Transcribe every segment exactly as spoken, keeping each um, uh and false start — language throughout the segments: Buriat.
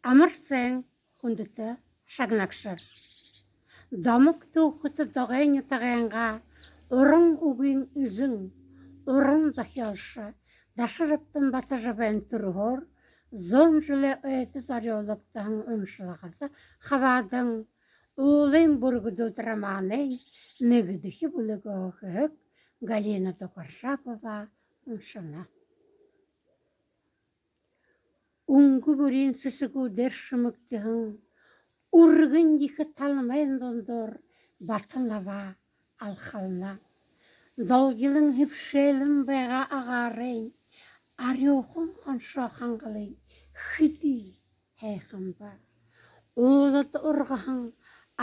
Амар сайн, хүндэтэ шагнагшад! Домог түүхэтэ Догой нютагайнгаа уран үгын эзэн, уран зохёолшо Даширабдан Батожабайн түрэһөөр зуун жэлэй ойдо зорюулагдаһан уншалгада хабаадан, «Уулын бүргэдүүд» романай нэгэдэхи бүлэгөө хэһэг Галина Дукаржапова уншана. Үнгэ бүриин сэсэгүүдээр шэмэгдэһэн үргэн ехэ талмайн дундуур Батанабаа алхална. Долгилон һэбшээлэн байгаа агаарайнь арюухан хоншоо хангалынь хэды һайхан бэ. Уулада ургаһан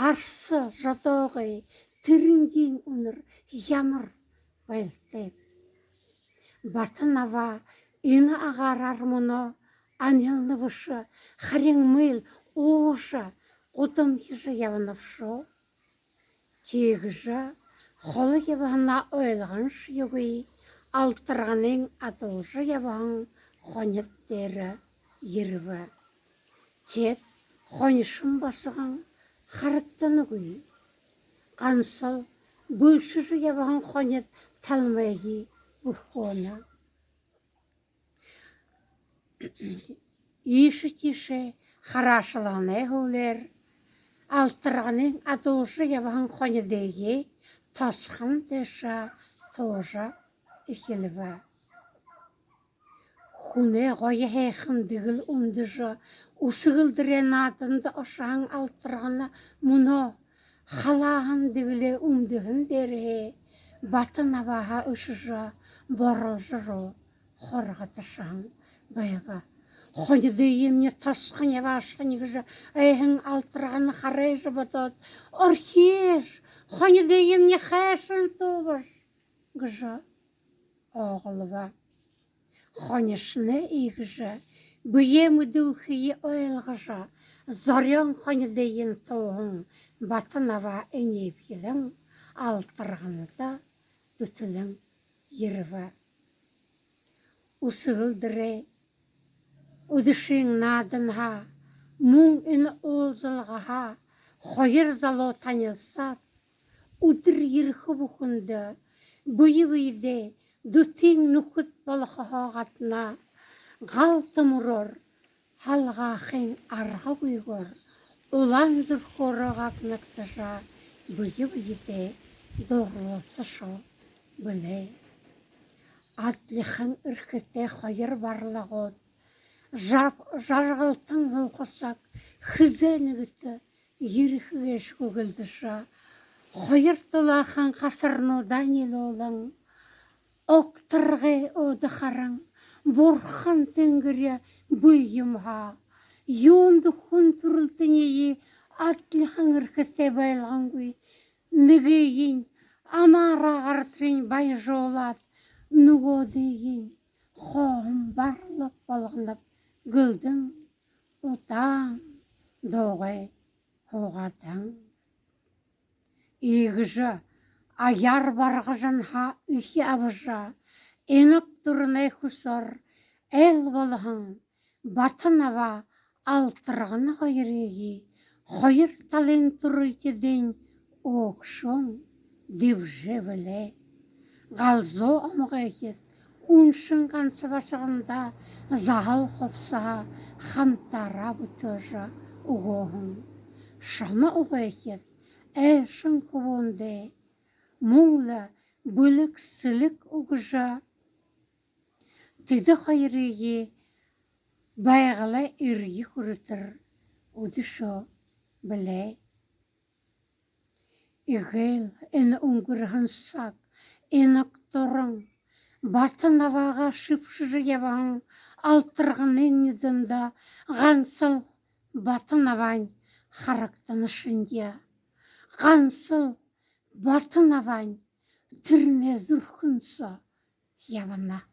арса жодоогой тэрэнгиин үнэр ямар байлтайб. Батанабаа энэ агаараар мүнөө амилна бэшэ, харин мэл уужа, гудамхижа ябана бшуу. Тиигэжэ холо ябаһанаа ойлгоншьегүй, алтарганын адуужа ябаһан хонид дээрэ ерэбэ. Теэд хонишон басаган харагданагүй. Гансал бэлшэжэ ябаһан хонид талмайе бүрхөөнэ. Иишэ тиишээ хараашалганай һүүлээр алтарганын адуужа ябаһан хонидые тосхон тээшэ туужа эхилбэ. Хүнэй гоё һайхан дэгэл үмдэжэ, үсэгэлдэрэй нааданда ошоһон алтаргана мүнөө халааһан дэгэлээ үмдэһэн дээрэһээ Батанабааһаа эшэжэ, боролжо руу хоргодошоһон байба. Хонидыемни тосхонь, абаашхань гэжэ айһан алтаргана харайжа бодоод: «Орхиш, хонидыемни хайшан туубаш», — гэжэ ооголбо. Хонишоной иигэжэ бэеэ мэдүүлхые ойлгожо, зорёон хонидыень тууһан Батанабаа энеэбхилэн, алтарганада дүтэлэн ерэбэ. Үсэгэлдэрэй үдэшын нааданһаа, мүн энэ уулзалгаһаа хоёр залуу танилсаад, үдэр ерэхэ бүхэндэ бэе бэедээ дүтын нүхэд болохоһоо гадна, гал түмэрөөр һалгаахын аргагүйгөөр улаан зүрхөөрөө гагнагдажа, бэе бэедээ дурлуулсашоо бэлэй. Адлихан эрхэтэй хоёр барлагууд жар-, жаргалтан һуухасаг хэзээ нэгэтэ ерэхэ гээшэ гү гэлдэжэ, хоёр дулаахан хасарнуудаа ниилүүлэн, огторгой өөдэ харан, бурхан тэнгэри бэе юумэһээ, юундэ хүн түрэлтэниие адлихан эрхэтэй байлгангүй, нэгыень амаараа гартрынь баяжуулаад, нүгөөдыень хооһон барлаг болгоноб гэлдэн, удаан дуугай һуугаадам. Иигэжэ аяар баргажанһаа эхи абажа, инаг дурнай хүсөөр айл болоһон Батанабаа алтаргана хоёрые хоёр талын түрэлтидэнь үгшөөн дэбжээ бэлэй. Галзуу омогойхид үншэн ганса басагандаа заһал хубсаһа хамтаараа бүтээжэ үгөөһэн. Шоно угайхид айлшан хүбүүндээ мүн лэ бэлэг сэлэг үгэжэ, тэдэ хоёрые Байгалай эрье хүрэтэр үдэшөө бэлэй. Эгээл энэ үнгэрһэн саг, инаг дуран, Батанабаагаа шэбшэжэ ябаһан алтарганын нюдэндэ гансал Батанабаань харагдана шэнги. Гансал Батанабаань тэрэнэй зүрхэн соо ябана.